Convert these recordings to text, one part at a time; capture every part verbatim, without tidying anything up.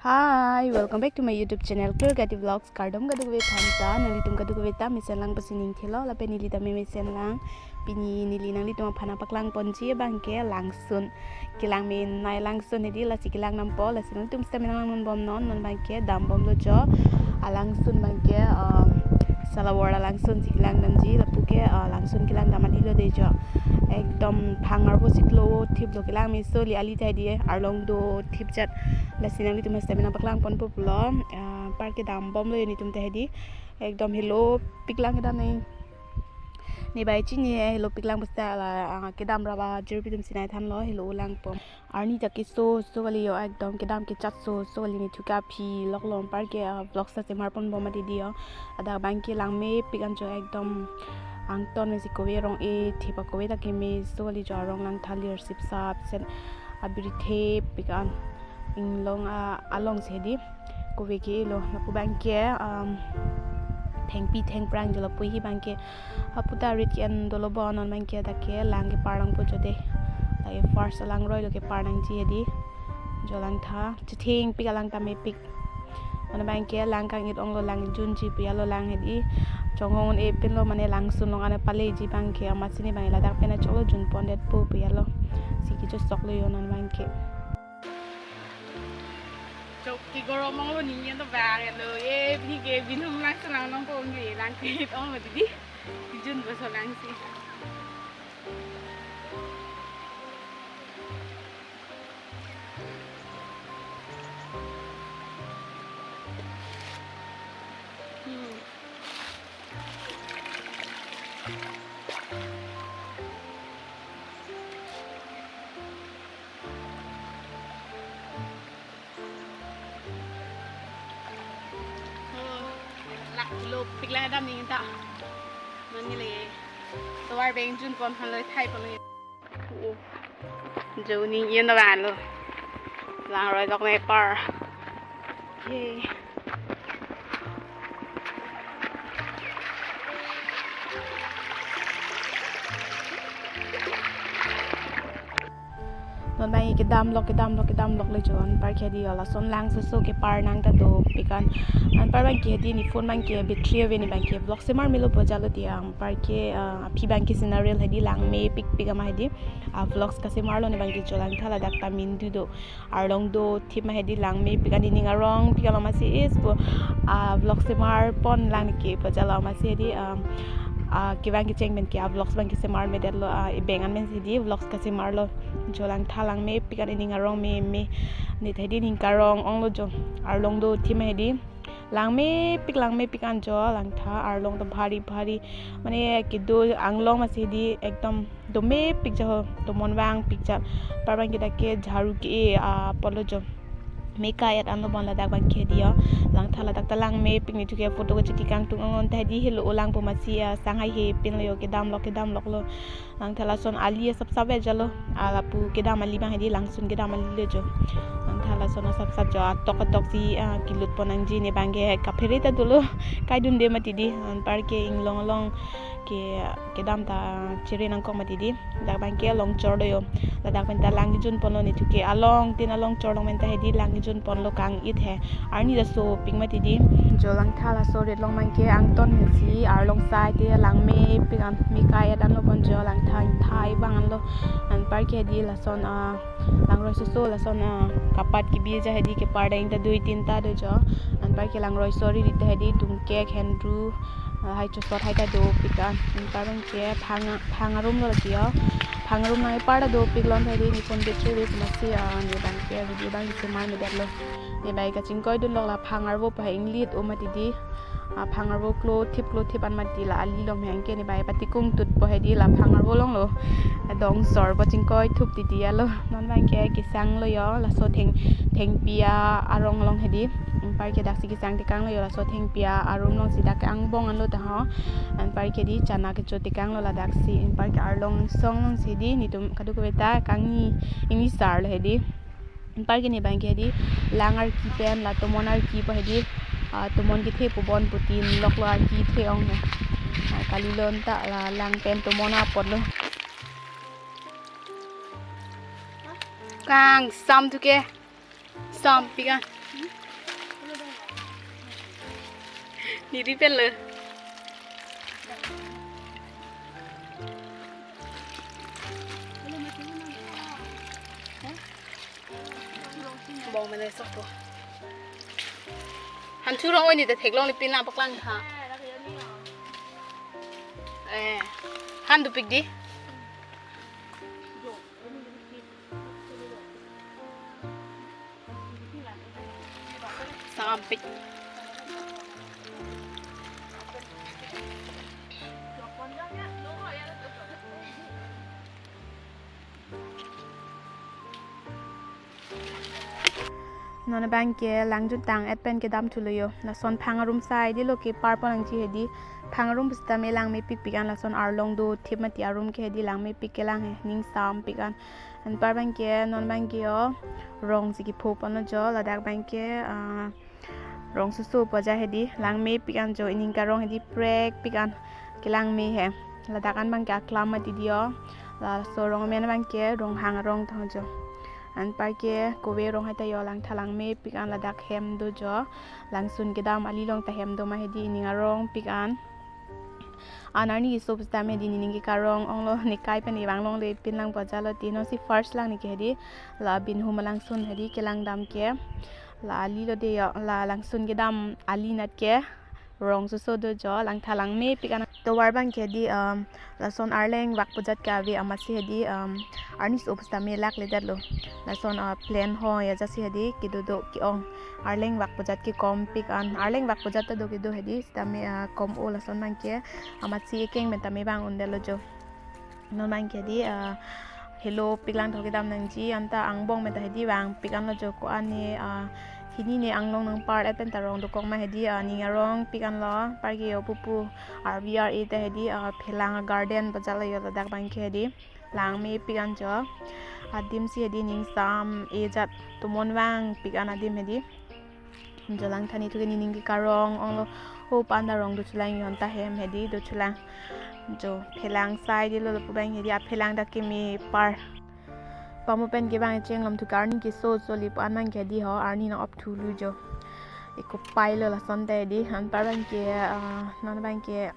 Hi, welcome back to my YouTube channel, Clear Gati Vlogs. Kardom kadokave aphan ta, nanglitum kadokave ta mesen lang pusi ning thilo, lapen neli ta me mesen lang. Pini neli nanglitum aphan nangpaklang ponji abangke Langsun. Kelang menei Langsun hedi, lasi kelang dampo, lasi nanglitum sitame nanglang non bom non, non abangke dam bomlo jo. Alangsun abangke, um, Salawar alangsun si kelang damji, lapu ke, uh, Langsun kelang dam alilo de jo. Ekdom phang arvo si klo thip lo kelang meso li ali ta hedi, arlong do thip jat. Lasi nanglitum sitame nangpaklang ponpo pulo, ah, anparke dam bomlo netum ta hedi. Ekdom helopik lang kedam nang. Ne bai chini he, helopik lang pusi ta la, ah, kedam raba jirpi atum si nai thanlo, helo lang pom. Arni ta keso so kali jo, ekdom kedam kechat so so kali, netum ke aphi lok lo, anparke, ah, vlogs ta semar pon bom mati di jo. Ladak abangke lang mepik an jo, ekdom angton mesi kove rong-e thip akove ta keme so kali jo, arong langtha lir sipsap sen abiri thepik an. Inglong a, along si hedi. Kove ke-e lo, lapu abangke, um, thengpi thengphrang jo lapu hi abangke. Hapu ta rit ke-en dolo bo, non abangke dak ke lang kepar langpo jo de. Lake first alangroi lo kepar nangji hedi. Jo langtha, chethengpik alang ta mepik. Non abangke lang kang-it onglo, lang junji pu ya lo lang hedi. Chonghong un-e pinlo mane Langsun along an paleji abangke, amatsi ne abang ladak pen achoklo jun pondetpo pu ya lo. Si kechosok lo jo non abangke. Chok ke gorom onglo, ning yen to bang lo. Ye, pini ke binhum Langsun along nangpo nge, lang ke-it onglo didi. Jun boso lang si. Hmm. Oh, lak lo pik lang dam ning ta. Nani le. Tovar beng jun pon han lo thai pon lo. Oh. Jo ning yen ta van lo. Langroi dok mepar. Yay. Non abang kedam lok, kedam lok, kedam lok le jo, anparke di lason lang soso kepar nang ta dopik an. Anpar abangke di ne phone abangke battery ave, ne abangke vlog semar melo pu jalo di, anparke, ah, aphi abangke scenery hedi lang mepik pik ama hedi. Ah, vlogs kasemar lo ne abangke jo langtha ladak ta mindu do. Arlong do thip ma hedi lang mepik an, ining arong pik an lo amatsi is pu, ah, vlog semar pon lang ke pu jalo amatsi hedi, um, ah, kevang kecheng pen ke, ah, vlogs abangke semar medet lo, ah, ebeng an pen si hedi vlogs kasemar lo. Jo langtha lang mepik an, ining arong meme. Ne ta hedi ning karong onglo jo. Arlong do thip ma hedi. Lang mepik, lang mepik an jo langtha, arlong ta bhari bhari. Mane kedo anglong amatsi hedi ekdom do mepik jo, tomon vangpik jo. Anpar abangke dak ke jharu ke-e apotlo jo. Me ka-et anlo bon ladak abangke di jo. Langtha ladak ta lang mepik, netum ke photo kechekang tung ong on ta hedi helo lang pu amatsi, ah, sang haihe pinlo jo, kedam lok, kedam lok lo. Langtha lason ali asap sap jalo. Ah, lapu kedam ali abang hedi Langsun kedam ali lo jo. Langtha lason asap sap jo, atok atok si, ah, kelut pon nangji, ne abangke kaphere ta dolo. Kaidunde mati di, anparke inglong along ke kedam ta chere nangkok mati di. Dak abangke along chor lo jo. Ladak pen ta lang kejun ponlo, netum ke along tin along chor along pen ta hedi lang kejun ponlo, kang-it he. Arni ta sopik mati di. Jo langtha laso rit along abangke angton si arlong sai te lang mepik an, me ka-et anlo bon jo langtha, thai abang anlo. Anparke di lason, ah, langroi soso lason, ah, kapat kebi ja hedi, kepar deng ta dui tin ta do jo. Anparke langroi sori rit ta hedi tungkek, hendru, ah, hai chosot hai ta dopik an. Anpar abangke phang, phang arum lo lagi jo. Phang arum nang epar ta dopik, lon ta hedi ne phone battery ave pu amatsi, ah, ne abangke video abang semar medet lo. Ne bai kachingkoi dun lok, la phang arvo pa inglit o mati di. Ah, phang arvo klo thip klo thip an mati, la ali along abangke ne bai patikung tut po hedi la phang arvo along lo. Dong sor po chingkoi thup titi alo. Non abangke kesang lo jo, laso theng, thengpi arong along hedi. Anparke dak si kesang tekang lo jo, laso thengpi arum along si dak angbong anlo ta ho. Anparke di chana kecho tekang lo ladak si. Anparke arlong song along si di, netum kadokave ta kangni, ingni sar lo hedi. Anparke ne abangke di lang arki pen la tomon arki po hedi, ah, tomon kethe pu bon pu tin lok lo arki the ong he. Ah, kali lon ta la lang pen tomon apotlo. Kang sam thu ke, sampik an. Niri pen lo. Bong mene sok po. Han churong oi ni ta theklongle pin lang paklang ha. Eh, han dopik di. Sampik. Non abang ke lang juntang et pen kedam thulo yo. Lason phang arum sai dilo kepar pon nangji hedi. Phang arum pusitame langmepikpik an, lason arlong do thip mati arum ke hedi langmepik kelang he, ning sampik an. Anpar abang ke, non abang ke yo, rong si kepho pon lo jo, ladak abang ke, ah, rong soso pu aja hedi, langmepik an jo, ining karong hedi prekpik an kelangme he. Ladak an abang ke aklam mati di yo. Laso rong amen abang ke Ronghang arong tang jo. Anpar ke kove rong hai ta yo, langtha langmepik an, ladak hem do jo. Langsun kedam ali along ta hem do ma hedi, ining arongpik an. An arni keso pusitame hedi nening ke karong onglo, ne kai pen kevang longle pin lang pu aja lo ti, non si first lang ne ke hedi. La Binhum alangsun hedi kelang dam ke. La ali lo de yo, la langsun kedam ali anat ke rong soso do jo, langtha langmepik an. Tovar abang ke hedi, um, lason arleng vak pujat ke ave amatsi hedi, um, arni so pusitame lakledetlo. Lason, uh, plan ho ya jasi hedi kedo do ke-ong. Arleng vak pujat ke kompik an. Arleng vak pujat ta do kedo hedi, sitame, uh, kom-o, lason abang ke amatsi ekeng pen tame vang undetlo jo. Non abang ke hedi, ah, helopik lang tho kedam nangji, anta angbong pen ta hedi vangpik an lo jo, ko-an ne, ah, hini ne anglong nangpar et pen ta rong dokok ma hedi, ah, ning arongpik an lo, anpar ke yo pupu R V R A ta hedi, ah, phelang garden pu aja lo yo, ladak abang ke hedi langmepik an jo. Adim si hedi ning sam-e jat, tomon vangpik an adim hedi. Jo langtha netum ke nening ke karong onglo, ho pan ta rong do chulang, yon ta hem hedi do chulang. Jo phelang sai dilo lapu abang hedi, aphelang ta keme par. Pamo pen kevang cheng lam thu ke arni keso so li pu an abang ke hedi ho, arni nang-op thulo jo. Eko pai lo lason ta hedi, anpar abang ke, ah, non abang ke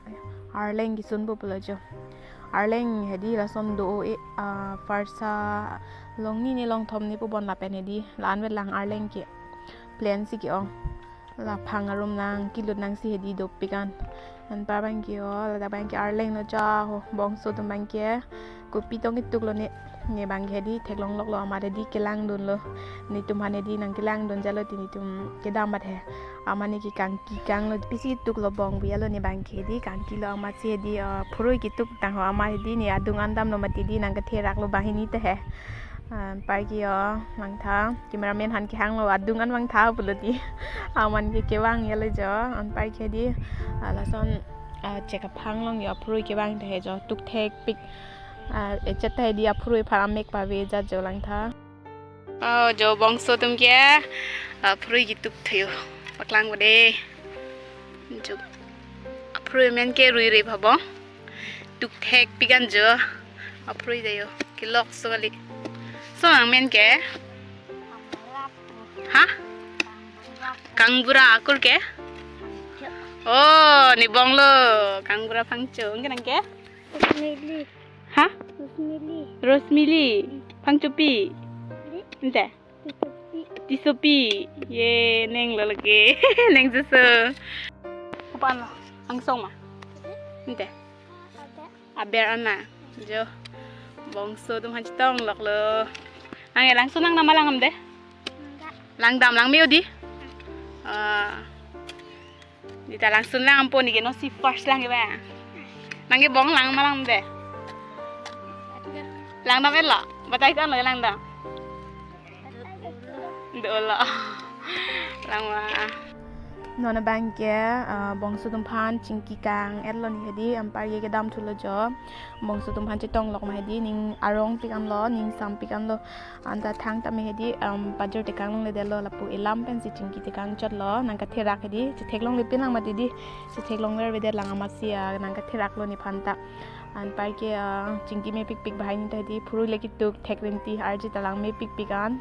arleng kesun po pulo jo. Arleng hedi lason do-o e, ah, pharsa longni ne longthom ne pu bon lapen hedi, la-an vet lang arleng ke plan si ke-ong. La phang arum nangkelut nangsi hedi dopik an. Anpar abang ke yo, ladak abang ke arleng lo ja ho, bongso atum abang ke. Kopi tong ketuk lo ne, ne abang ke hedi theklong lok lo, amat hedi kelang dunlo. Netum aphan hedi nangkelang dun jalo ti netum kedam bat he. Amat ne ke kangki kang lo, pisi ketuk lo bong biya lo ne abang ke hedi, kangki lo amatsi hedi, ah, phurui ketuk tang ho, amat hedi ne adung an damlo mati di nangketherak lo banghini ta he. Ah, anpar ke yo, vangtha, cameraman aphan kehang lo, adung an vangtha pulo ti. Amat ke kevang ya lo jo, anpar ke hedi, ah, lason, ah, chek aphang along yo, phurui kevang ta he jo, tuk thekpik, ah, echet ta hedi, aphurui aphan amek pave jat jo langtha. Oh, jo bongso atum ke, ah, phurui ketuk tho yo, paklang ko de. Jo, aphurui amen ke Ruire Phabong. Tuk thekpik an jo. Aphurui ta yo, kelok so kali. So amen ke? Ha? Kangbura, akur ke? Oh, ne bong lo. Kangbura Phangcho. Anke nang ke? Rosmili. Ha? Rosmili. Rosmili. Phangchopi. Di. Ante. Tisopi. Tisopi. Ye, neng lo lagi. Neng susu. Kopi an lo? Angsong ma? Ante. Aber an na. Jo. Bongso atum aphan chetong lok lo. Nang e langsun nang nama lang am de? Langdam, langme-o di? Ah. Di ta langsun lang ampo, ne ke non si first lang ke ba. Nang ke bong lang ma lang de. Langdam et lo. Batai ta lo langdam. Do lo. Lang ma. Non abang ke, ah, bongso atum aphan chingki kang et lo ne hedi, anpar ke kedam thulo jo. Bongso atum aphan chetong lok ma hedi, ning arongpik an lo, ning sampik an lo. Anta thangta me hedi, um, pajor tekang longledet lo, lapu elam pen si chingki tekang chot lo, nangketherak hedi, chetheklongle pin lang mati di, chetheklong vervedet lang amatsi, ah, nangketherak lo nephan ta. Anpar ke, ah, chingki mepikpik banghini ta hedi, phurui le ketuk thek rinti, arje ta langmepikpik an.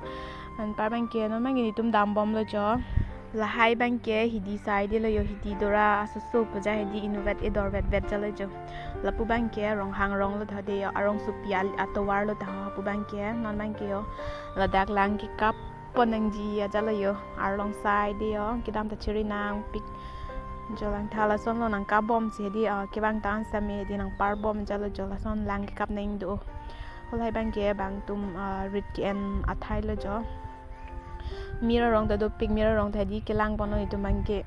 Anpar abangke non abangke netum dambomlo jo. Lahai abangke hidi side lo jo, hidi dora asoso puja hidi inutvet edorvetvet jalo jo. Lapu abangke Ronghang rong lo tha de jo, arongsopi al- atovar lo tha ho lapu abangke, non abangke jo. Ladak lang kekap pon nangji ajat lo jo, arlong side jo, kedam ta chiri nangpik. Jo langtha lasonlo nangkapbomsi hedi, ah, kevang ta-an sitame hedi nangparbom jalo jo, lason lang kekap nang do. Halahai abangke bangtum, ah, rit ke-en athai lo jo. Mir arong ta dopik, mir arong ta hedi kelang ponlo netum abangke.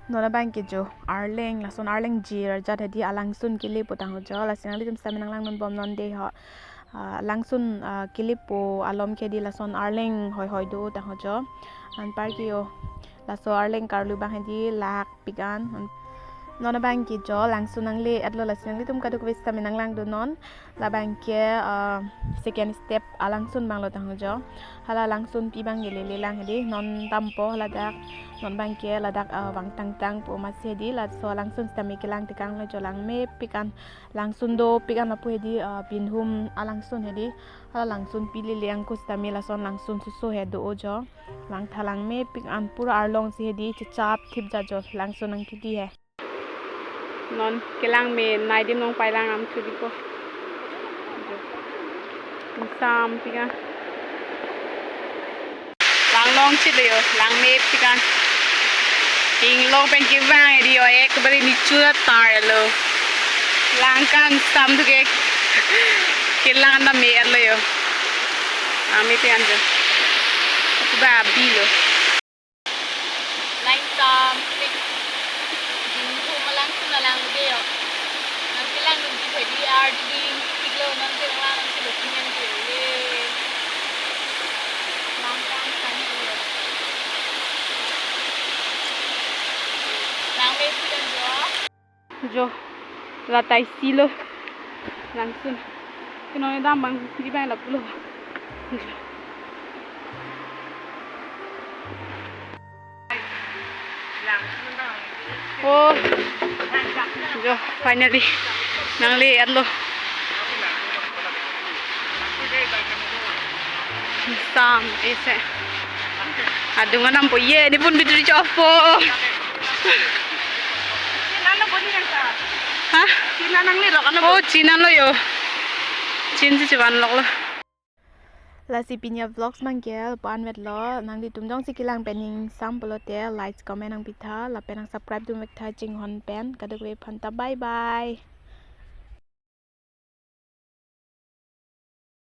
Non abangke jo, arleng, lason arleng jir ajat hedi alangsun kelepo tangho jo, lasi nanglitum sitame nanglangdunbom non de ho. Ah, langsun, ah, kelepo along ke hedi lason arleng hoihoi do tangho jo. Anpar ke jo, laso arleng karlu abang hedi lahak pik an. Non abangke jo, langsun nangle-etlo, lasi nanglitum kadokave sitame nanglangdun non. Labangke, ah, second step alangsun abanglo tangho jo. Hala langsunpi abangke lele lang hedi, non dampo ladak, non abangke ladak, ah, vang tangtangpo amatsi hedi, laso langsun sitame kelang tekanglo jo, lang mepik an. Langsun dopik an lapu hedi, ah, Binhum alangsun hedi. Hala langsunpi lele angku sitame lason langsun soso he do jo. Langtha lang mepik an, pura arlongsi hedi chechap thip jat jo, langsun nangkidi he. Non kelang me nai adim nong pailang am chuli ko. Ingsampik an. Lang longchit lo jo, lang mepik an. Inglong pen kevang hedi jo, ekbare nichura tar lo. Lang kangsam thu ke kelang an ta me-etlo jo. Lang mepik an jo. Ba bi lo. Lang ingsampik. Binhum alangsun alang lo de jo. Nangkelangdunji hedi ardi dingpiklo, nangkelang nangkelo pin an ke. Ye. Lang kangsam lo jo. Lang mepik an jo. Jo, la ta isi lo. Langsun. Ke non dambomji abang lapulo. Jo. Oh. Jo, finally. Nangle-etlo. Sam ese. Adung anampo ye, ne pun bitri choppo. Chin an lo bo ni nang ta. Ha? Chin an nangle rok an lo bo. Oh, chin an lo jo. Chin si chivan lok lo. Lasi pini avlogs abangke la-an vetlo, nanglitum jongsi kelang pen ingsam pulote like, comment nangpitha, lapen nang subscribe dun vektha chinghon pen, kadokave aphan ta bye bye.